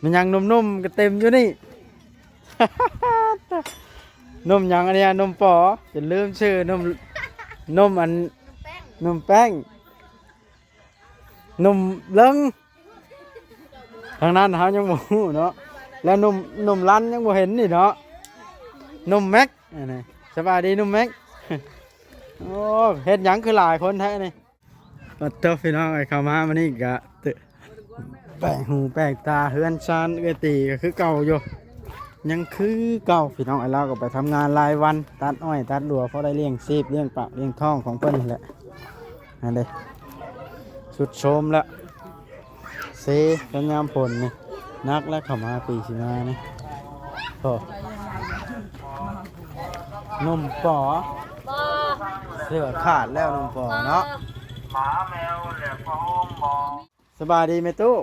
ແມ່ນຫຍັງໜຸ່ມໆກໍເຕັມຢູ່ນີ້. ໜຸ່ມຫຍັງອັນນີ້ ໜຸ່ມປໍ ຈົນລືມຊື່ ໜຸ່ມ ໜຸ່ມອັນ ໜຸ່ມແປ້ງ ໜຸ່ມເລິງ. ທາງນັ້ນເຮົາຍັງບໍ່ຮູ້ເນາະ ແລ້ວໜຸ່ມ ໜຸ່ມລັນຍັງບໍ່ເຫັນນີ້ເນາະ. ໜຸ່ມແມັກ ອັນນີ້ ສະບາຍດີໜຸ່ມແມັກ. ໂອ້ ເຮັດຫຍັງຄືຫຼາຍຄົນແທ້ນີ້. ປະໂທ້ ພີ່ນ້ອງເອີຍ ເຂົ້າມາມື້ນີ້ກະແປກຫູແປກຕາ ເຮືອນຊານເອື້ອຍຕີກໍຄືເກົ່າຢູ່ ຍັງຄືເກົ່າ ພີ່ນ້ອງເອີຍ. ລາວກໍໄປທຳງານລາຍວັນ ຕັດອ້ອຍຕັດຫຼວ ພໍໄດ້ລ້ຽງຊີບລ້ຽງປາກລ້ຽງທ້ອງຂອງເພິ່ນຫັ້ນແຫຼະ. ຫັ້ນເດ້ ຊຸດໂຊມແລ້ວ ເຊ ຍາມຝົນນີ້ ໜັກແລ້ວ ເຂົ້າມາປີຊິມານີ້. ໂອ້ ໜຸ່ມປໍ ບໍ່ ເສື້ອຂາດແລ້ວໜຸ່ມປໍເນາະ. ບໍ່ ສະບາຍດີແມ່ຕູ້.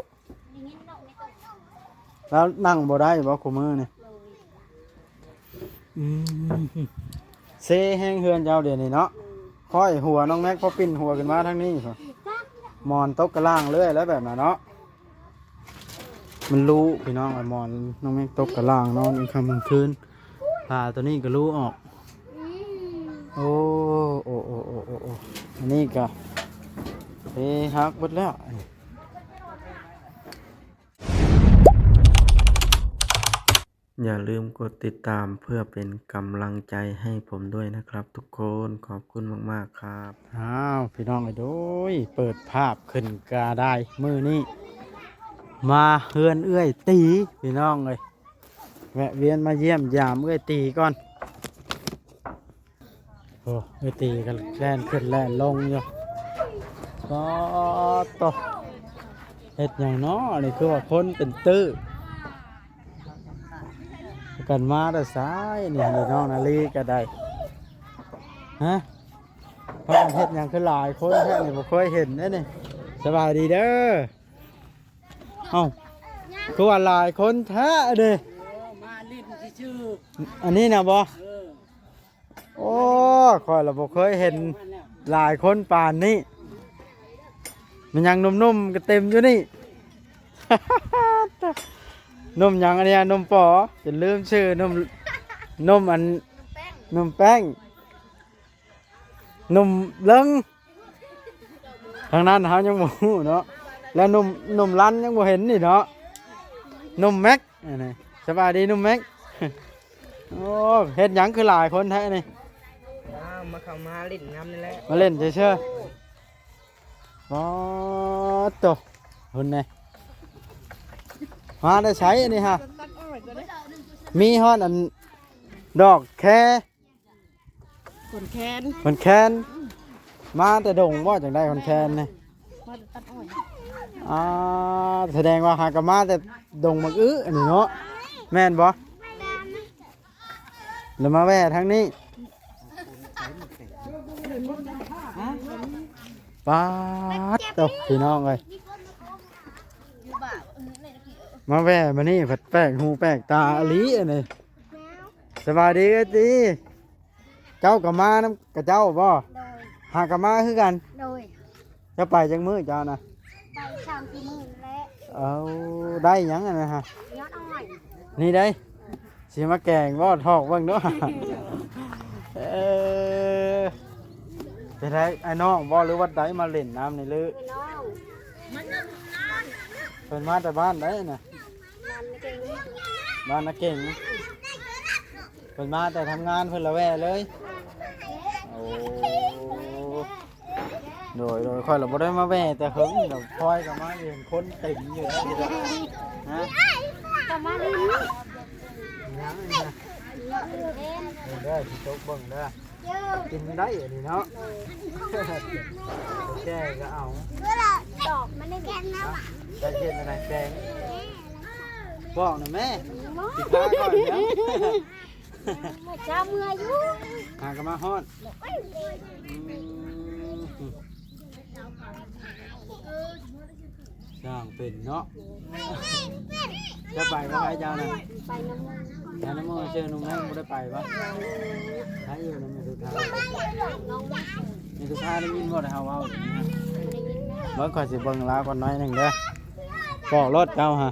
ລາວນັ່ງບໍ່ໄດ້ບໍ່ຄູ່ມື້ນີ້? ອືມ ເຊແຮງເຮືອນເຈົ້າດຽວນີ້ເນາະ. ຂ້ອຍຫົວນ້ອງແມັກພໍປິ່ນຫົວຂຶ້ນມາທາງນີ້ພຸ້ນ ໝອນຕົກກະລ່າງເລື້ອຍແລ້ວແບບນັ້ນເນາະ. ມັນລຸພີ່ນ້ອງ ໝອນນ້ອງແມັກຕົກກະລ່າງ ນອນກາງຄ່ຳກາງຄືນ ຜ້າໂຕນີ້ກໍຫຼຸອອກ. ໂອ້ ໂອ້ ອັນນີ້ກໍເພຫັກເບິດແລ້ວ. ຢ່າลืมกดติดตามเพื่อเป็นกำลังใจให้ผมด้วยนะครับทุกคน ขอบคุณมากๆครับ. ອ້າວ ພີ່ນ້ອງເອີຍ ໂດຍ ເປີດພາບຂຶ້ນກະໄດ້ ມື້ນີ້ມາເຮືອນເອື້ອຍຕີ ພີ່ນ້ອງເອີຍ ແວະວຽນມາຢ້ຽມຢາມເອື້ອຍຕີກ່ອນ. ໂອ້ ເອື້ອຍຕີກໍແລ່ນຂຶ້ນແລ່ນລົງຢູ່. ປາດໂທ້ ເຮັດຫຍັງເນາະ ນີ້ຄືວ່າຄົນເປັນຕື້ ພາກັນມາແຕ່ໃສນີ້ ນ້ອງນາລີກໍໄດ້ ຮະ ພາກັນເຮັດຫຍັງຄືຫຼາຍຄົນແທ້ນີ້ ບໍ່ເຄີຍເຫັນເດ້ນີ້. ສະບາຍດີເດີ. ເອົ້າ ຄືວ່າຫຼາຍຄົນແທ້ເດ້. ເອີ ມາຫຼິ້ນຊື່ໆ ອັນນີ້ນະບໍ່? ເອີ ໂອ້ ຂ້ອຍລະບໍ່ເຄີຍເຫັນຫຼາຍຄົນປານນີ້. ແມ່ນຫຍັງໜຸ່ມໆກໍເຕັມຢູ່ນີ້ ໜຸ່ມຫຍັງອັນນີ້ ໜຸ່ມປໍ ຈົນລືມຊື່ ໜຸ່ມ ໜຸ່ມອັນ ໜຸ່ມແປ້ງ ໜຸ່ມເລິງ. ທາງນັ້ນເຮົາຍັງບໍ່ຮູ້ເນາະ ແລ້ວໜຸ່ມ ໜຸ່ມລັນຍັງບໍ່ເຫັນນີ້ເນາະ. ໜຸ່ມແມັກ ອັນນີ້ ສະບາຍດີໜຸ່ມແມັກ. ໂອ້ ເຮັດຫຍັງຄືຫຼາຍຄົນແທ້ນີ້? ອ້າວ ມາເຂົ້າມາຫຼິ້ນນຳນີ້ແຫຼະ ມາຫຼິ້ນເຊີຍໆ. ປາດໂທ້ ພຸ້ນແນ່ ມາແຕ່ໃສອັນນີ້ຮະ? ມີຮອດອັນດອກແຄ ຂົນແຄນ ຂົນແຄນ ມາແຕ່ດົງບໍ່ ຈັ່ງໄດ້ຂົນແຄນນີ້? ມາແຕ່ຕັດອ້ອຍ. ອ່າ ສະແດງວ່າຫາກະມາແຕ່ດົງໝາກອຶອັນນີ້ເນາະ ແມ່ນບໍ່? ແລ້ວມາແວ່ທາງນີ້. ປາດໂທ້ ພີ່ນ້ອງເອີຍ ມາແວ່ມື້ນີ້ພັດແປກຫູແປກຕາອີ່ຫຼີອັນນີ້. ສະບາຍດີເອື້ອຍຕີ. ເຈົ້າກໍມານຳຂະເຈົ້າບໍ່? ໂດຍ. ຫາກໍມາຄືກັນ? ໂດຍ. ເຈົ້າໄປຈັກມື້ເຈົ້ານະ? ໄປສາມສີ່ມື້ແລ້ວ. ເອົາ ໄດ້ຫຍັງອັນນັ້ນຮະ? ຍອດອ້ອຍ. ນີ້ໄດ໋ ຊິມາແກງບໍ່? ຖອກເບິ່ງດູ. ເອີ ເປັນໃດ ອ້າຍນ້ອງບໍ່ ຫຼືວ່າໃດ ມາຫຼິ້ນນຳນີ້ຫຼື? ອ້າຍນ້ອງ. ເພິ່ນມາແຕ່ບ້ານໃດນະ? ບ້ານນາເກັງ. ບ້ານນາເກັງ. ເພິ່ນມາແຕ່ທຳງານເພິ່ນລະແວ່ເລີຍ. ໂອ້ ໂດຍ ໂດຍ ຂ້ອຍລະບໍ່ໄດ້ມາແວ່ແຕ່ເຫິງດອກ ຂ້ອຍກໍມາເຫັນຄົນເຕັມຢູ່. ຮະ ກໍມາຫຼິ້ນ. ຫຍັງນີ້ນະ? ເດີ ຊິຕົກເບິ່ງເດີ. ກິນໄດ້ອັນນີ້ເນາະ. ແກງກໍເອົາ ດອກມັນໄດ້ແກງນະ. ຈະເຮັດອັນໃດແກງ? ບອກນະແມ່. ໂອ້ຍ ຊິພາກ່ອນເດີ. ເຈົ້າເມື່ອຢູ່ ຫາກໍມາຮອດ. ອືມ ຊ່າງເປັນເນາະ. ຈະໄປກັບໃຜເຈົ້ານະ? ໄປນຳໝູ່. ໄປນຳໝູ່ ເຊີນໜຸ່ມແມ່ບໍ່ໄດ້ໄປບໍ່? ໃຜຢູ່ນຳແມ່ສຸດທ້າຍ? ແມ່ສຸດທ້າຍໄດ້ຍິນບໍ່ ໄດ້ເຮົາເວົ້າ? ເບິ່ງ ຂ້ອຍຊິເບິ່ງລາວກ່ອນໜ້ອຍໜຶ່ງເດີ. ບອກໂລດເຈົ້າຫາ.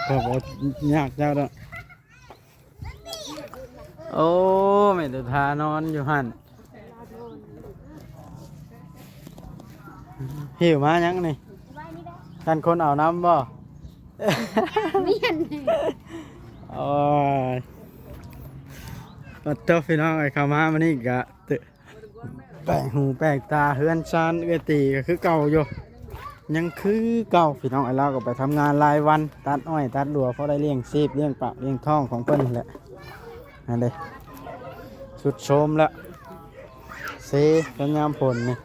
ກໍບໍ່ຍາກເຈົ້າດອກ. ໂອ້ ແມ່ຕຸທານອນຢູ່ຫັ້ນ. ຫິ້ວມາຫຍັງນີ້? ຢ້ານຄົນເອົານຳບໍ່? ແມ່ນ. ໂອ້ຍ ປະໂທ້ ພີ່ນ້ອງເອີຍ ເຂົ້າມາມື້ນີ້ກະ ແປກຫູແປກຕາ ເຮືອນຊານເອື້ອຍຕີກໍຄືເກົ່າຢູ່ ຍັງຄືເກົ່າພີ່ນ້ອງ. ອ້າຍລາວກໍໄປທຳງານລາຍວັນ ຕັດອ້ອຍຕັດຫຼວ ພໍໄດ້ລ້ຽງຊີບລ້ຽງປາກລ້ຽງທ້ອງຂອງເພິ່ນຫັ້ນແຫຼະ. ນັ້ນເດ້ ຊຸດໂຊມແລ້ວ ເຊ ກັນຍາມຝົນນີ້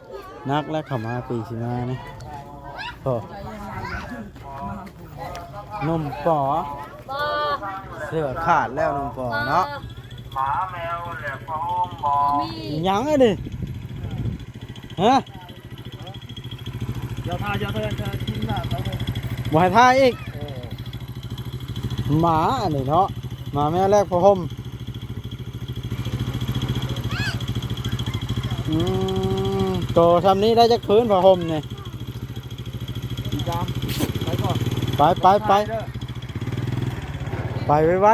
ໜັກແລ້ວເຂົ້າມາປີຊິມານີ້. ໂອ້ ໜຸ່ມປໍ ບໍ່ ເສື້ອຂາດແລ້ວໜຸ່ມປໍເນາະ. ບໍ່ ໝາແມວແລກຜ້າຫົ່ມບໍ່ ບໍ່ມີ ຫຍັງອັນນີ້ ຮະ? ຢ່າຖ່າຍ ຢ່າຖ່າຍ ບໍ່ໃຫ້ຖ່າຍອີກ. ເອີ ໝາອັນນີ້ເນາະ ໝາແມວແລກຜ້າຫົ່ມ. ອືມ ໂຕຊ່ຳນີ້ໄດ້ຈັກຜືນຜ້າຫົ່ມນີ້? ໄປກ່ອນ ໄປ ໄປ ໄປ ໄປໄວ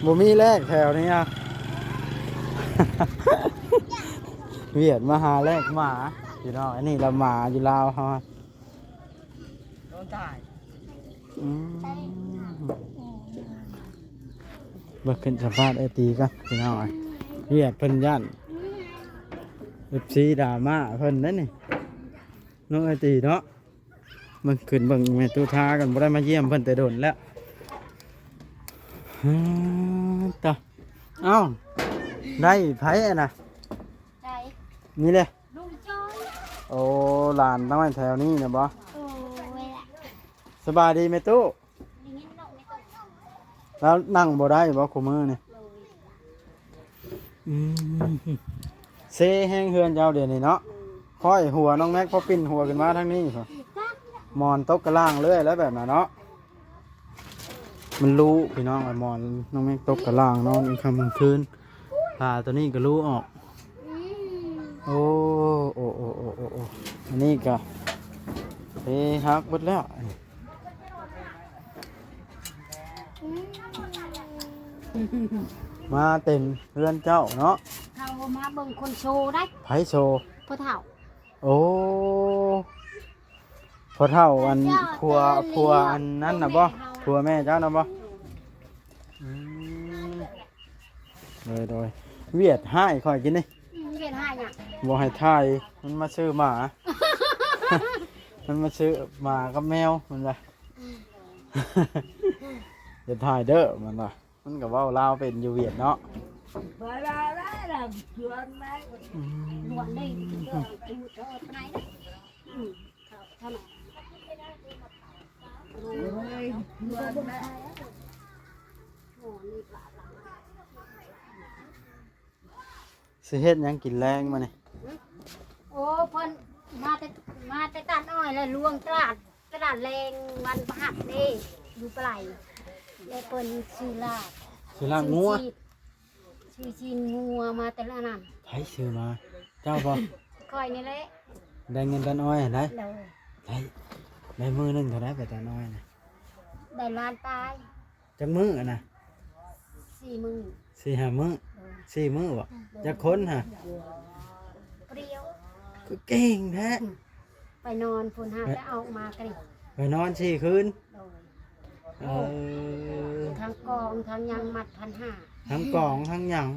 ໆ ບໍ່ມີແລກແຖວນີ້ອະ. ຫວຽດມາຫາແລກໝາ ພີ່ນ້ອງ. ອັນນີ້ລະໝາຢູ່ລາວເຮົາ ອືມ ເບິ່ງຂຶ້ນສຳພາດອ້າຍຕີກ່ອນພີ່ນ້ອງເອີຍ. ຫວຽດເພິ່ນຢ້ານເອັຟຊີດຣາມາເພິ່ນເດ້ນີ້ ນ້ອງອ້າຍຕີເນາະ. ເບິ່ງ ຂຶ້ນເບິ່ງແມ່ຕຸທາກັນ ບໍ່ໄດ້ມາຢ້ຽມເພິ່ນແຕ່ດົນແລ້ວ. ເອີ ຕາ ເອົ້າ ໄດ້ໃຜຫັ້ນນະ? ໃຜ? ນີ້ເດ້ ລຸງຈອຍ. ໂອ້ ຫຼານຕ້ອງໄວ້ແຖວນີ້ນະບໍ? ໂອ້ຍ ສະບາຍດີແມ່ຕູ້. ໄດ້ຍິນນ້ອງແມ່ຕູ້ ລາວນັ່ງບໍ່ໄດ້ບໍຄູ່ມື້ນີ້? ໂດຍ. ອືມ ເຊແຮງເຮືອນເຈົ້າດຽວນີ້ເນາະ. ອືມ ຂ້ອຍຫົວນ້ອງແມັກພໍປິ່ນຫົວຂຶ້ນມາທາງນີ້ພຸ້ນ ໝອນຕົກກະລ່າງເລີຍແລ້ວແບບນັ້ນເນາະ. ມັນຮູ້ພີ່ນ້ອງ ໝອນນ້ອງແມັກຕົກກະລ່າງ ນອນກາງຄ່ຳກາງຄືນ ຜ້າໂຕນີ້ກໍຮູ້ອອກ. ອືມ ໂອ້ ໂອ້ ໂອ້ ອັນນີ້ກໍເອຫັກເບິດແລ້ວ. ມາເຕັມເຮືອນເຈົ້າເນາະ. ເຮົາມາເບິ່ງຄົນໂຊໄດ໋. ໃຜໂຊ? ພໍ່ເຖົ້າ. ໂອ້ ພໍ່ເຖົ້າອັນ ເຈົ້າ ຜົວ ເຈົ້າ ເຈົ້າ ຜົວອັນນັ້ນນະບໍ? ຜົວແມ່ເຈົ້ານະບໍ? ອືມ ໂດຍ ໂດຍ. ຫວຽດຮ້າຍຂ້ອຍກິນນີ້. ອືມ ຫວຽດຮ້າຍຫຍັງ? ບໍ່ໃຫ້ຖ່າຍ ມັນມາຊື້ໝາ ມັນມາຊື້ໝາກັບແມວ ມັນວ່າ ອືມ ຢ່າຖ່າຍເດີ ມັນວ່າ. ມັນກໍເວົ້າລາວເປັນຢູ່ຫວຽດເນາະ. ອືມ ຊິເຮັດຫຍັງກິນແລງມື້ນີ້? ໂອ້ ເພິ່ນມາແຕ່ ມາແຕ່ຕັດອ້ອຍ ແລ້ວລວງຕະຫຼາດ ຕະຫຼາດແລງວັນພະຫັດເດ້ ຢູ່ປະໄລ ແລ້ວເພິ່ນຊື້ລາບ ຊື້ລາບງົວ ຊື້ຊີ້ນ ຊື້ຊີ້ນງົວມາແຕ່ລະນັ້ນ. ໃຜຊື້ມາ? ເຈົ້າບໍ່? ຂ້ອຍນີ້ແຫຼະ. ໄດ້ເງິນຕັດອ້ອຍຫັ້ນໃດ? ໂດຍ. ໄດ້ ໄດ້ມື້ໜຶ່ງເທົ່າໃດໄປຕັດອ້ອຍນະ? ໄດ້ລ້ານປາຍ. ຈັກມື້ຫັ້ນນະ? ສີ່ມື້ ສີ່ຫ້າມື້. ໂດຍ. ສີ່ມື້ບໍ? ໂດຍ. ຈັກຄົນຫະ? ຜູ້ດຽວ. ຄືເກັ່ງແທ້. ໄປນອນພຸ້ນຫາ ໄປ ແຕ່ອອກມາກໍໄດ້ ໄປນອນສີ່ຄືນ. ໂດຍ. ເອີ ທັງກອງທັງຫຍັງມັດພັນຫ້າ ທັງກອງທັງຫຍັງ.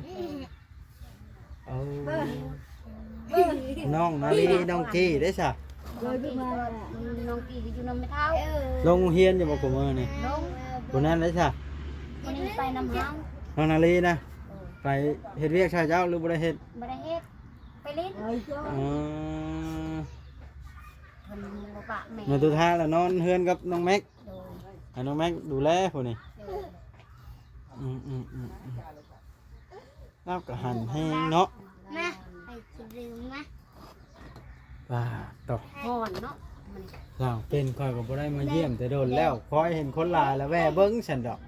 ເອີ ນ້ອງນາລີ ນ້ອງກີ້ເດ້ຊະ? ນ້ອງກີ້ ນ້ອງກີ້ຢູ່ນຳແມ່ເຖົ້າ. ລົງໂຮງຮຽນຢູ່ບໍ່ຄູ່ມື້ນີ້? ລົງ. ຜູ້ນັ້ນເດ້ຊະ? ຜູ້ນີ້ໄປນຳເຮົາ. ນ້ອງນາລີນະ? ເອີ ໄປເຮັດວຽກຊ່ອຍເຈົ້າ ຫຼືບໍ່ໄດ້ເຮັດ? ບໍ່ໄດ້ເຮັດ. ໄປຫຼິ້ນ. ອໍ ເພິ່ນບໍ່ປະແມ່. ແມ່ຕຸທາລະນອນເຮືອນກັບນ້ອງແມັກ. ໂດຍ. ໃຫ້ນ້ອງແມັກດູແລຜູ້ນີ້. ໂດຍ. ອືມໆໆໆ ລາວກໍຫັນແຮງເນາະ. ມາ ໄປກິນດື່ມມາ. ປາດໂທ້ ຮ້ອນເນາະ. ລາວເປັນ ຂ້ອຍກໍບໍ່ໄດ້ມາຢ້ຽມແຕ່ດົນແລ້ວ ຄອຍເຫັນຄົນຫຼາຍລະແວ່ເບິ່ງຊັ້ນດອກ.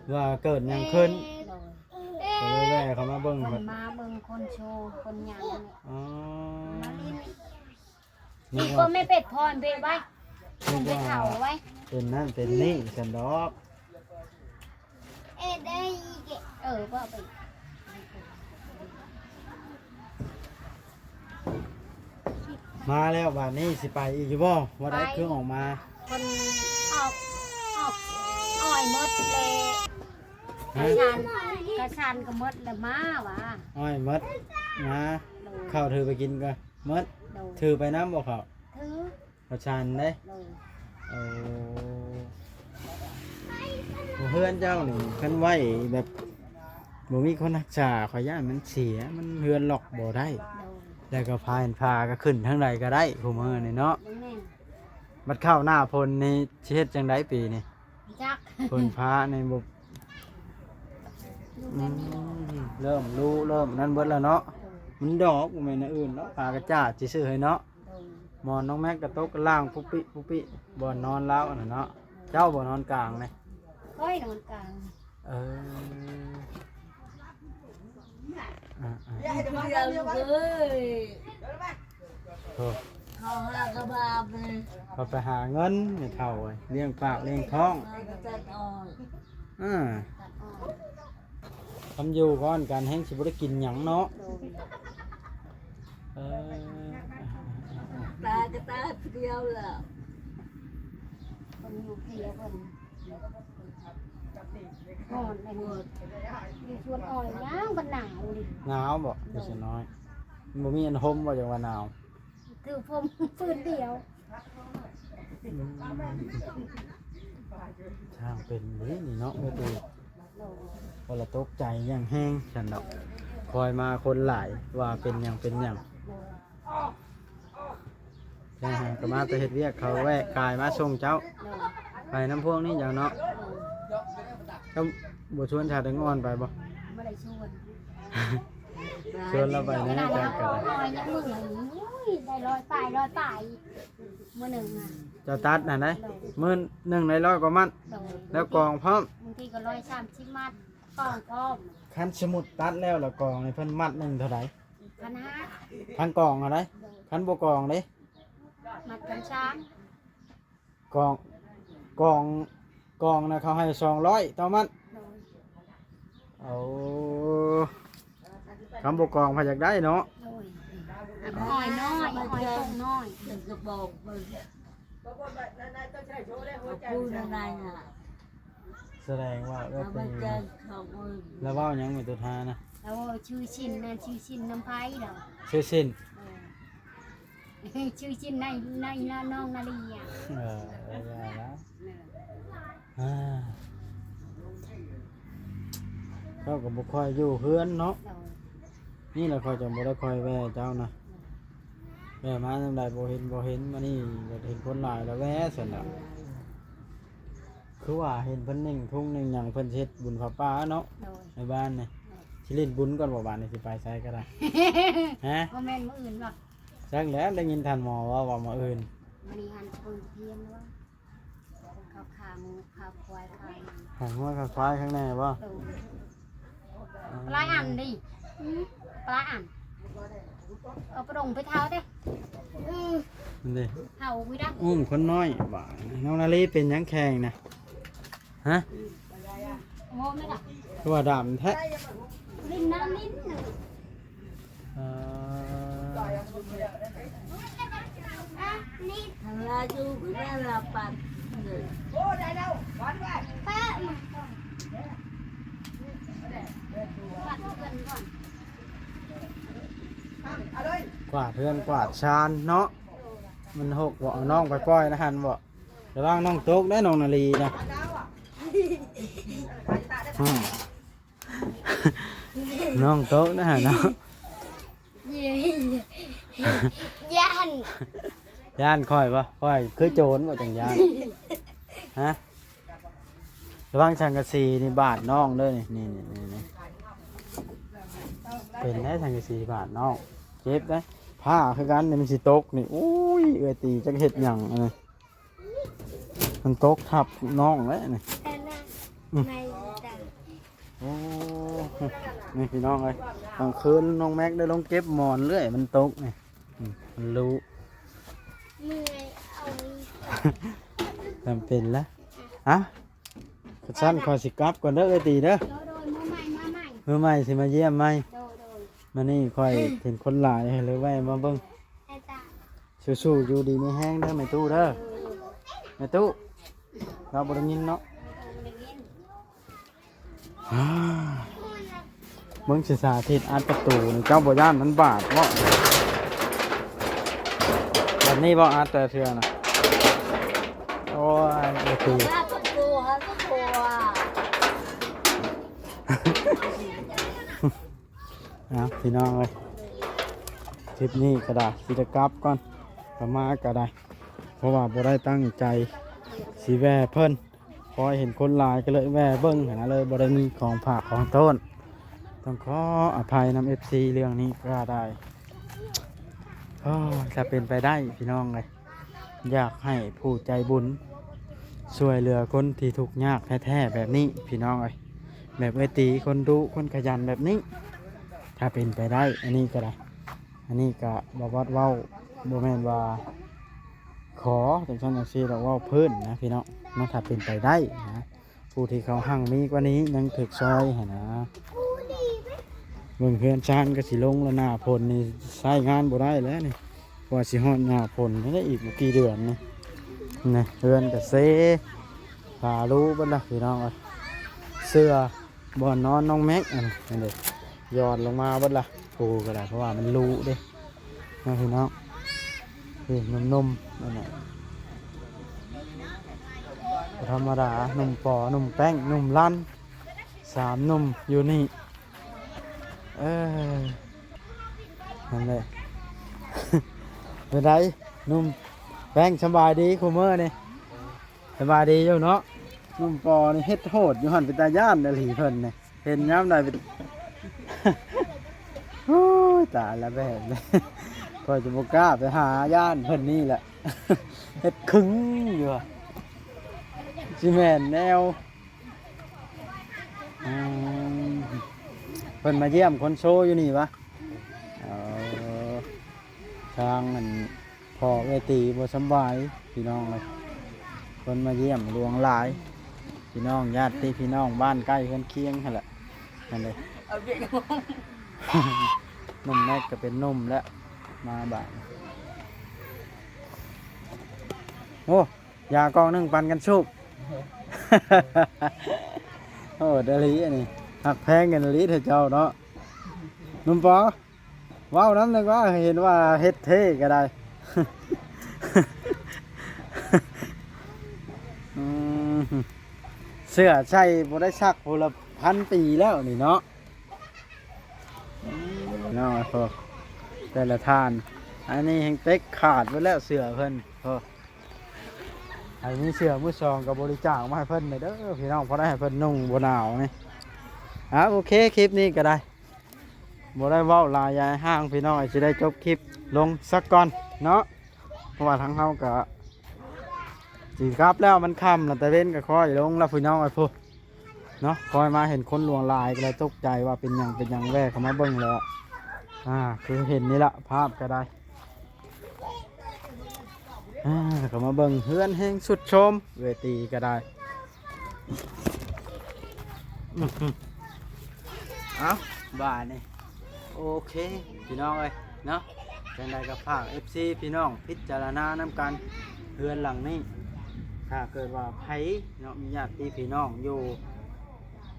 ໂດຍ. ວ່າເກີດຫຍັງຂຶ້ນ. ໂດຍ. ກໍເລີຍແວ່ເຂົ້າມາເບິ່ງ. ເພິ່ນມາເບິ່ງຄົນໂຊຄົນຫຍັງ. ອໍ ມາຫຼິ້ນ. ນີ້ກໍແມ່ເປັດພອນເປັດໄວ້. ມັນໄປເຂົ້າໄວ້ ເປັນນັ້ນເປັນນີ້ຊັ້ນດອກ. ເອີ ບໍ່ເປັນ ມາແລ້ວບາດນີ້ຊິໄປອີກຢູ່ບໍ່? ວ່າໄດ້ ໄປ ຄືອອກມາ ເພິ່ນອອກ ອອກອ້ອຍໝົດແລ້ວ. ຮະ? ກະຊານ ກະຊານກະໝົດແລ້ວ ມາວ່າ ອ້ອຍໝົດ ມາ ໂດຍ ເຂົ້າຖືໄປກິນກະໝົດ. ໂດຍ ຖືໄປນຳບໍ່ເຂົ້າ? ຖື ເຂົ້າສານເດ້. ໂດຍ ໂອ້ ເຮືອນເຈົ້ານີ້ຄັນໄວ້ແບບບໍ່ມີຄົນຮັກສາ ຂ້ອຍຢ້ານມັນເສຍ ມັນເຮືອນລັອກບໍ່ໄດ້. ໂດຍ ແລ້ວກໍພາ ພາກໍຂຶ້ນທາງໃດກໍໄດ້ ໂດຍ ຜູ້ມື້ນີ້ເນາະ. ແມ່ນ ບັດເຂົ້າໜ້າຝົນນີ້ຊິເຮັດຈັ່ງໃດປີນີ້? ຈັກ ຝົນຟ້ານີ້ບໍ່ ອືມ ເລີ່ມຮູ້ ເລີ່ມນັ້ນເບິດແລ້ວເນາະ. ໂດຍ ມັນດອກ ບໍ່ແມ່ນແນວອື່ນເນາະ ຜ້າກະຈາດຊິຊື້ໃຫ້ເນາະ. ໂດຍ ໝອນນ້ອງແມັກກະຕົກກະລ່າງປຸກປິປຸກປິ ບ່ອນນອນລາວຫັ້ນນະເນາະ. ໂດຍ ເຈົ້າບໍ່ນອນກາງນີ້? ຂ້ອຍນອນກາງ. ເອີ ອ່າໆ ຢູ່ຄົນດຽວລູກເອີຍ. ໂອ້ ເຂົາຫາກະບາບເລີຍ ເຂົາໄປຫາເງິນແມ່ເຖົ້າເອີຍ ລ້ຽງປາກລ້ຽງທ້ອງ. ເອີ ຄັນຢູ່ຮ້ອນກັນແຮງຊິບໍ່ໄດ້ກິນຫຍັງເນາະ. ໂດຍ ເອີ ຕາຍກະຕາຍຜູ້ດຽວແລ້ວ ເພິ່ນຢູ່ເພຍເພິ່ນ ຮ້ອນແລ້ວ ຢູ່ສວນອ້ອຍຫຍັງມັນໜາວນີ້. ໜາວບໍ່? ໂດຍ ຢູ່ສວນອ້ອຍ ມັນບໍ່ມີອັນຫົ່ມບໍ່ ຈັ່ງວ່າໜາວ? ຖືພົມຟືນດຽວ. ອືມ ຊ່າງເປັນເດ້ນີ້ເນາະ ເອີ ບໍ່ລະຕົກໃຈຫຍັງແຮງຊັ້ນດອກ ຄອຍມາຄົນຫຼາຍ ວ່າເປັນຫຍັງເປັນຫຍັງ. ໂດຍ ແຕ່ຫາກະມາແຕ່ເຮັດວຽກ ເຂົາແວະກາຍມາສົ່ງເຈົ້າ. ໂດຍ ໄປນຳພວກນີ້ຫຍັງເນາະ. ໂດຍ ເຈົ້າບໍ່ຊວນຊາວແຕງອ່ອນໄປບໍ່? ບໍ່ໄດ້ຊວນ. ຊວນລາວໄປແດ່ ຈັກກະ ໂອ້ຍ ຍັງມື້ ໂອ້ຍ ໄດ້ຮ້ອຍປາຍ ຮ້ອຍປາຍ ມື້ໜຶ່ງນະ. ເຈົ້າຕັດຫັ້ນໃດ ໂດຍ ມື້ໜຶ່ງໄດ້ຮ້ອຍກວ່າມັດ. ໂດຍ ແລ້ວກອງພ້ອມ ບາງທີກໍຮ້ອຍສາມສິບມັດ ກອງພ້ອມ. ຄັນສົມມຸດຕັດແລ້ວ ແລ້ວກອງນີ້ເພິ່ນມັດໜຶ່ງເທົ່າໃດ? ພັນຫ້າ ທັງກອງຫັ້ນໃດ. ໂດຍ ຄັນບໍ່ກອງເດ້? ມັດພັນສາມ. ກອງ ກອງ ກອງນະເຂົາໃຫ້ສອງຮ້ອຍຕໍ່ມັດ. ໂດຍ ໂອ້ ຄຳບໍ່ກອງໃຜຢາກໄດ້ເນາະ. ໂດຍ ອ້ອຍນ້ອຍ ອ້ອຍຕົງນ້ອຍ ເປັນກະບອກເບິ່ງ ເອົາປູນານະ. ສະແດງວ່າເອື້ອຍຕີລະເວົ້າຫຍັງແມ່ຕຸທານະ? ລາວເວົ້າຊື່ຊິນນະ ຊື່ຊິນນຳໃຜດອກ ຊື່ຊິນ. ເອີ ຊື່ຊິນໃນ ໃນ ໃນນ້ອງນາລີອະ. ເອີ ວ່າລະ ເອີ ອ່າ ເຈົ້າກໍບໍ່ຄ່ອຍຢູ່ເຮືອນເນາະ. ໂດຍ ນີ້ລະຂ້ອຍຈັ່ງບໍ່ໄດ້ຄ່ອຍແວ່ເຈົ້ານະ. ໂດຍ ແວ່ມາຍາມໃດບໍ່ເຫັນ ບໍ່ເຫັນ ມານີ້ຢາກເຫັນຄົນຫຼາຍລະແວ່ຊັ້ນລະ. ໂດຍ ຄືວ່າເຫັນເພິ່ນເໜັ່ງທຸງເໜັ່ງຫຍັງ ເພິ່ນຊິເຮັດບຸນຜ້າປ່າເນາະ. ໂດຍ ໃນບ້ານນີ້. ໂດຍ ຊິຫຼິ້ນບຸນກ່ອນບໍ່ ບາດນີ້ຊິໄປໃສກໍໄດ້? ຮະ? ບໍ່ແມ່ນມື້ອື່ນບໍ່? ຈັກແຫຼະ ໄດ້ຍິນທ່ານໝໍເວົ້າວ່າມື້ອື່ນ. ມື້ນີ້ຫັ້ນເປີດພຽງວ່າ ເຂົາຂ້າໝູຂ້າຄວາຍຂ້າຫຍັງ ຂ້າງົວຂ້າຄວາຍຂ້າງໃນບໍ່? ໂດຍ ປາອັນເດ້ ປາອັນ ເອົາປາດົງໄປເທົາເດ້. ອືມ ນັ້ນເດ້ ເທົາວິດະ ອຸ້ມຄົນນ້ອຍວ່າ ນ້ອງນາລີເປັນຫຍັງແຂງນະ? ຮະ? ໂອ້ ແມ່ນລະ ຄືວ່າດຳແທ້ ຫຼິ້ນນ້ຳຫຼິ້ນ. ອ່າ ທາງລາວຢູ່ຄືແມ່ນລາວປັດເລີຍ ກວາດເຮືອນກວາດຊານເນາະ. ມັນຫົກບໍ່ ເອົານ້ອງໄປປ່ອຍນະຫັ້ນບໍ່? ລະວັງນ້ອງຕົກເດີ ນ້ອງນາລີນະ. ອືມ ນ້ອງຕົກນະເນາະ. ຢ້ານ ຢ້ານຂ້ອຍບໍ່? ຂ້ອຍຄືໂຈນບໍ່ ຈັ່ງຢ້ານ. ຮະ? ລະວັງສັງກະສີນີ້ບາດນ້ອງເດີ ນີ້ ນີ້ ນີ້ ນີ້ ເປັນໄດ໋ ສັງກະສີບາດນ້ອງ ເຈັບໄດ໋. ຜ້າຄືກັນນີ້ ມັນຊິຕົກນີ້. ໂອ້ຍ ເອື້ອຍຕີຈັກເຮັດຫຍັງອັນນີ້ ມັນຕົກທັບນ້ອງແລ້ວນີ້. ອືມ ໂອ້ ນີ້ພີ່ນ້ອງເອີຍ ກາງຄືນນ້ອງແມັກໄດ້ລົງເກັບໝອນເລື້ອຍ ມັນຕົກນີ້. ອືມ ມັນລຸ ເມື່ອຍ ເອົາ ຈຳເປັນລະ. ອະ ຄັນຊັ້ນຂ້ອຍຊິກັບກ່ອນເດີ ເອື້ອຍຕີເດີ. ໂດຍ ໂດຍ ມື້ໃໝ່ ມາໃໝ່. ມື້ໃໝ່ຊິມາຢ້ຽມໃໝ່. ໂດຍ ໂດຍ. ມື້ນີ້ຂ້ອຍເຫັນຄົນຫຼາຍ ເລີຍແວ່ມາເບິ່ງ. ໄອ້ຕາ ສູ້ໆ ຢູ່ດີມີແຮງເດີແມ່ຕູ້ເດີ. ໂດຍ ໂດຍ. ແມ່ຕູ້ ລາວບໍ່ໄດ້ຍິນເນາະ. ໂດຍ ບໍ່ໄດ້ຍິນ. ເບິ່ງຊິສາທິດອັດປະຕູນີ້ ເຈົ້າບໍ່ຢ້ານມັນບາດບໍ? ແບບນີ້ບໍ ອັດແຕ່ເທື່ອນະ? ໂອ້ຍ ປະຕູ ເອົາ ພີ່ນ້ອງເອີຍ ຄລິບນີ້ກໍໄດ້ ຊິໄດ້ກັບກ່ອນ ກໍມາກໍໄດ້ ເພາະວ່າບໍ່ໄດ້ຕັ້ງໃຈຊິແວ່ເພິ່ນ. ພໍເຫັນຄົນຫຼາຍກໍເລີຍແວ່ເບິ່ງຫັ້ນນະ ເລີຍບໍ່ໄດ້ມີຂອງຝາກຂອງຕ້ອນ. ຕ້ອງຂໍອະໄພນຳເອັຟຊີເລື່ອງນີ້ກໍໄດ້. ໂອ້ຍ ຖ້າເປັນໄປໄດ້ພີ່ນ້ອງເອີຍ ຢາກໃຫ້ຜູ້ໃຈບຸນຊ່ວຍເຫຼືອຄົນທີ່ທຸກຍາກແທ້ໆແບບນີ້ພີ່ນ້ອງເອີຍ ແບບເອື້ອຍຕີ ຄົນດຸ ຄົນຂະຫຍັນແບບນີ້ ຖ້າເປັນໄປໄດ້ ອັນນີ້ກໍໄດ້ ອັນນີ້ກະບໍ່ບອດເວົ້າ ບໍ່ແມ່ນວ່າຂໍຈັ່ງຊັ້ນຈັ່ງຊີ້ດອກ ເວົ້າພື້ນນະພີ່ນ້ອງເນາະ ຖ້າເປັນໄປໄດ້ນະ ຜູ້ທີ່ເຂົາຮັ່ງມີກວ່ານີ້ຍັງຖືກຊ່ອຍຫັ້ນນະ. ເບິ່ງເຮືອນຊານກໍຊິລົງແລ້ວ ໜ້າຝົນນີ້ໃຊ້ງານບໍ່ໄດ້ແລ້ວນີ້ ກວ່າຊິຮອດໜ້າຝົນໄດ້ອີກບໍ່ກີ່ເດືອນນີ້ ນີ້ເຮືອນກໍເຊ ຝາຫຼຸເບິດລະພີ່ນ້ອງເອີຍ ເສື່ອ ບ່ອນນອນນ້ອງແມັກ ອັນນັ້ນເດ້ ຢອດລົງມາເບິດລະ ປູກໍໄດ້ ເພາະວ່າມັນຫຼຸເດ້ເນາະພີ່ນ້ອງ. ນີ້ໜຸ່ມໆ ອັນນັ້ນ ບໍ່ທຳມະດາ ໜຸ່ມປໍ ໜຸ່ມແປ້ງ ໜຸ່ມລັນ ສາມໜຸ່ມຢູ່ນີ້ ເອີ ນັ້ນແຫຼະ. ເປັນໃດໜຸ່ມແປ້ງ ສະບາຍດີຄູ່ມື້ນີ້? ສະບາຍດີຢູ່ເນາະ. ໜຸ່ມປໍນີ້ເຮັດໂຫດຢູ່ຫັ້ນ ເປັນຕາຢ້ານອີ່ຫຼີເພິ່ນນີ້ ເຫັນຍາມໃດເປັນ ໂອ້ຍ ຕາຍລະແບບນີ້ ຂ້ອຍຈະບໍ່ກ້າໄປຫາ ຢ້ານເພິ່ນນີ້ແຫຼະ ເຮັດຄຶງຢູ່ ຊິແມ່ນແນວ ອືມ ເພິ່ນມາຢ້ຽມຄົນໂຊຢູ່ນີ້ຫວາ? ເອີ ທາງອັນ ພໍ່ເອື້ອຍຕີບໍ່ສຳບາຍພີ່ນ້ອງເອີຍ ຄົນມາຢ້ຽມຫຼວງຫຼາຍ ພີ່ນ້ອງຍາດຕິພີ່ນ້ອງບ້ານໃກ້ເຮືອນຄຽງຫັ້ນແຫຼະ ນັ້ນເດ້ ເອົາເດັກ ໜຸ່ມແມັກກໍເປັນໜຸ່ມແລ້ວ ມາບາດ ໂອ້ ຢາກ່ອງໜຶ່ງປັນກັນສູບ ໂອ້ ດາລີອັນນີ້ ຮັກແພງກັນອີ່ຫຼີເດີ້ເຈົ້າເນາະ ໜຸ່ມປໍ. ເວົ້ານຳໜຶ່ງວ່າ ເຫັນວ່າເຮັດເທ່ກໍໄດ້ ອືມ ເສື້ອໃສ່ບໍ່ໄດ້ຊັກພຸ້ນລະພັນປີແລ້ວນີ້ເນາະ ເນາະ ໂອ້ ແຕ່ລະທ່ານ ອັນນີ້ແຮ່ງເຕັກຂາດເບິດແລ້ວເສື້ອເພິ່ນ ໂອ້ ໃຜມີເສື້ອມືສອງກໍບໍລິຈາກມາໃຫ້ເພິ່ນແດ່ເດີພີ່ນ້ອງ ພໍໄດ້ໃຫ້ເພິ່ນນຸ່ງບໍ່ໜາວນີ້ ອາ ໂອເຄ ຄລິບນີ້ກໍໄດ້ ບໍ່ໄດ້ເວົ້າຫຼາຍຍາຍຫ່າງພີ່ນ້ອງ ຊິໄດ້ຈົບຄລິບລົງສັກກ່ອນເນາະ ເພາະວ່າທາງເຮົາກະຊິກັບແລ້ວ ມັນຄ່ຳແລ້ວ ຕາເວັນກະຄ້ອຍລົງແລ້ວພີ່ນ້ອງເອີຍ ພຸ້ນເນາະ ຄ່ອຍມາເຫັນຄົນຫຼວງຫຼາຍກະເລີຍຕົກໃຈວ່າເປັນຫຍັງ ເປັນຫຍັງ ແວ່ເຂົ້າມາເບິ່ງແລ້ວ ອາ ຄືເຫັນນີ້ລະ ພາບກະໄດ້ ອາ ເຂົ້າມາເບິ່ງເຮືອນແຮ່ງສຸດໂຊມ ເວທີກະໄດ້ ອືມ ເອົ້າ ບາດນີ້ ໂອເຄ ພີ່ນ້ອງເອີຍເນາະ ຈັ່ງໃດກໍຝາກເອັຟຊີພີ່ນ້ອງພິຈາລະນານຳກັນ ເຮືອນຫຼັງນີ້ ຖ້າເກີດວ່າໃຜເນາະ ມີຍາດຕິພີ່ນ້ອງຢູ່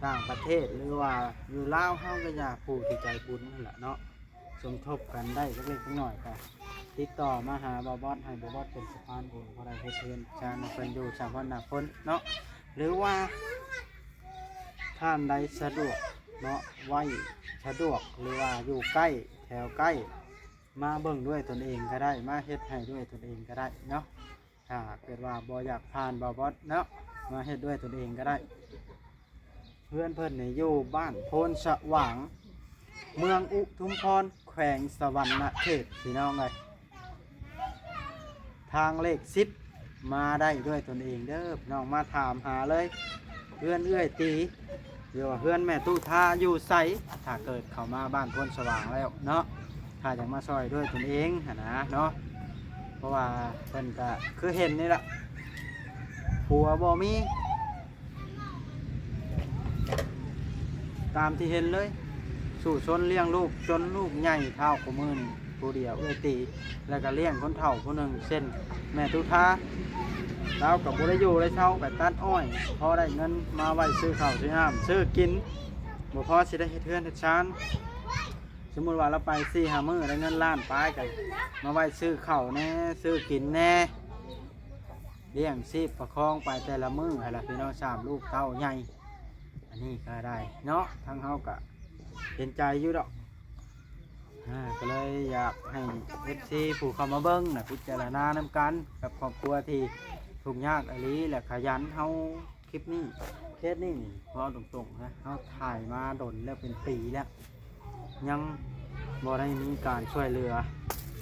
ຕ່າງປະເທດ ຫຼືວ່າຢູ່ລາວເຮົາກໍຢ່າ ຜູ້ທີ່ໃຈບຸນຫັ້ນລະເນາະ ສົມທົບກັນໄດ້ເລັກໆນ້ອຍໆ ກໍຕິດຕໍ່ມາຫາບ່າວບອດ ໃຫ້ບ່າວບອດເປັນສະພານບຸນ ພໍໄດ້ເຮັດເຮືອນຊານໃຫ້ເພິ່ນຢູ່ສາມວັນໜ້າຝົນເນາະ ຫຼືວ່າທ່ານໃດສະດວກເນາະ ໄວ້ສະດວກ ຫຼືວ່າຢູ່ໃກ້ ແຖວໃກ້ ມາເບິ່ງດ້ວຍຕົນເອງກໍໄດ້ ມາເຮັດໃຫ້ດ້ວຍຕົນເອງກໍໄດ້ເນາະ ຖ້າເກີດວ່າບໍ່ຢາກຜ່ານບ່າວບອດເນາະ ມາເຮັດດ້ວຍຕົນເອງກໍໄດ້. ເຮືອນເພິ່ນນີ້ຢູ່ບ້ານໂພນສະຫວ່າງ ເມືອງອຸທຸມພອນ ແຂວງສະຫວັນນະເຂດ ພີ່ນ້ອງເອີຍ ທາງເລກສິບ ມາໄດ້ດ້ວຍຕົນເອງເດີພີ່ນ້ອງ ມາຖາມຫາເລີຍ ເຮືອນເອື້ອຍຕີ ຫຼືວ່າເຮືອນແມ່ຕູ້ທາຢູ່ໃສ ຖ້າເກີດເຂົ້າມາບ້ານໂພນສະຫວ່າງແລ້ວເນາະ ຖ້າຢາກມາຊ່ອຍດ້ວຍຕົນເອງຫັ້ນນະເນາະ ເພາະວ່າເພິ່ນກະຄືເຫັນນີ້ລະ ຜົວບໍ່ມີ ຕາມທີ່ເຫັນເລີຍ ສູ້ຊົນລ້ຽງລູກຈົນລູກໃຫຍ່ເທົ່າຄູ່ມື້ນີ້ ຜູ້ດຽວເອື້ອຍຕີ ແລ້ວກໍລ້ຽງຄົນເຖົ້າຜູ້ໜຶ່ງ ເຊັ່ນແມ່ຕຸທາ ລາວກໍບໍ່ໄດ້ຢູ່ໄດ້ເຊົາ ໄປຕັດອ້ອຍ ພໍໄດ້ເງິນມາໄວ້ຊື້ເຂົ້າຊື້ນ້ຳຊື້ກິນ ບໍ່ພໍຊິໄດ້ເຮັດເຮືອນເຮັດຊານ. ສົມມຸດວ່າລາວໄປສີ່ຫ້າມື້ ໄດ້ເງິນລ້ານປາຍ ກໍມາໄວ້ຊື້ເຂົ້າແດ່ ຊື້ກິນແດ່ ລ້ຽງຊີບປະຄອງໄປແຕ່ລະມື້ຫັ້ນລະພີ່ນ້ອງ ສາມລູກເຕົ້າໃຫຍ່. ອັນນີ້ກໍໄດ້ເນາະ ທາງເຮົາກໍເຫັນໃຈຢູ່ດອກ ອາ ກໍເລີຍຢາກໃຫ້ເອັຟຊີຜູ້ເຂົ້າມາເບິ່ງນະ ພິຈາລະນານຳກັນກັບຄອບຄົວທີ່ທຸກຍາກອີ່ຫຼີ ແລະ ຂະຫຍັນ. ເຮົາ ຄລິບນີ້ ເຄສນີ້ນີ້ ເວົ້າຕົງໆນະ ເຮົາຖ່າຍມາດົນແລ້ວ ເປັນປີແລ້ວ ຍັງບໍ່ໄດ້ມີການຊ່ວຍເຫຼືອ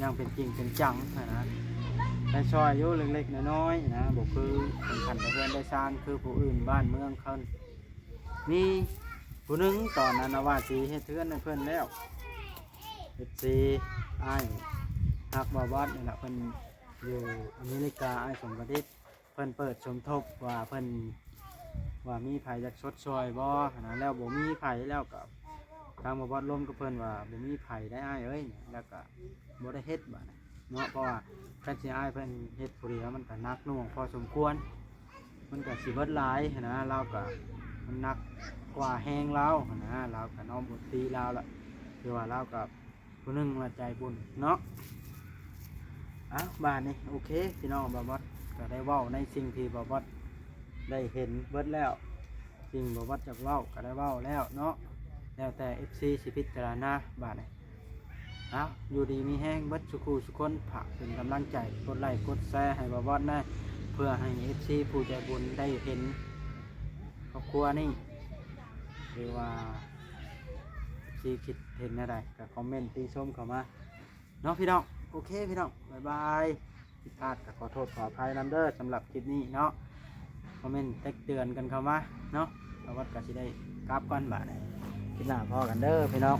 ຢ່າງເປັນຈິງເປັນຈັງຫັ້ນນະ. ໄດ້ຊ່ອຍຢູ່ເລັກໆນ້ອຍໆນະ ບໍ່ຄືເປັນຂັ້ນໄດ້ເຮືອນໄດ້ຊານຄືຜູ້ອື່ນບ້ານເມືອງເຂົາ. ມີຜູ້ໜຶ່ງຕອນນັ້ນນະວ່າຊິເຮັດເຮືອນໃຫ້ເພິ່ນແລ້ວ ເອັຟຊີ ອ້າຍຮັກບ່າວບອດນີ້ລະ ເພິ່ນຢູ່ອາເມລິກາ ອ້າຍສົມປະດິດ ເພິ່ນເປີດສົມທົບວ່າເພິ່ນ ວ່າມີໃຜຢາກຊົດຊ່ອຍບໍ່ຫັ້ນນະ ແລ້ວບໍ່ມີໃຜ ແລ້ວກໍທາງບ່າວບອດລົມກັບເພິ່ນວ່າບໍ່ມີໃຜໄດ໋ອ້າຍເອີຍ ແລ້ວກໍບໍ່ໄດ້ເຮັດບາດນີ້ເນາະ. ເພາະວ່າຄັນຊິໃຫ້ເພິ່ນເຮັດຜູ້ດຽວ ມັນກໍໜັກໜ່ວງພໍສົມຄວນ ມັນກໍຊິເບິດຫຼາຍຫັ້ນນະ ລາວກໍ ມັນໜັກກວ່າແຮງລາວຫັ້ນນະ ລາວກໍນ້ອມອົດຕີລາວລະ ຄືວ່າລາວກໍ ຜູ້ໜຶ່ງລະໃຈບຸນເນາະ. ເອົ້າ ບາດນີ້ໂອເຄພີ່ນ້ອງ ບ່າວບອດກໍໄດ້ເວົ້າໃນສິ່ງທີ່ບ່າວບອດໄດ້ເຫັນເບິດແລ້ວ ສິ່ງບ່າວບອດຢາກເວົ້າກໍໄດ້ເວົ້າແລ້ວເນາະ ແລ້ວແຕ່ເອັຟຊີຊິພິຈາລະນາບາດນີ້. ເອົ້າ ຢູ່ດີມີແຮງເບິດສູ່ຄູ່ສູ່ຄົນ ຝາກເປັນກຳລັງໃຈ ກົດໄລ້ກົດແຊໃຫ້ບ່າວບອດແດ່ ເພື່ອໃຫ້ເອັຟຊີຜູ້ໃຈບຸນໄດ້ເຫັນຄອບຄົວນີ້ ຫຼືວ່າເອັຟຊີຄິດເຫັນແນວໃດ ກໍຄອມເມັນຕິຊົມເຂົ້າມາ ເນາະພີ່ນ້ອງ. ໂອເຄພີ່ນ້ອງ ບາຍບາຍ. ຜິດພາດກໍຂໍໂທດຂໍອະໄພນຳເດີ ສຳລັບຄລິບນີ້ເນາະ ຄອມເມັນຕັກເຕືອນກັນເຂົ້າມາເນາະ. ບ່າວບອດກໍຊິໄດ້ກັບກ່ອນບາດນີ້ ຄລິບໜ້າພໍ້ກັນເດີພີ່ນ້ອງ.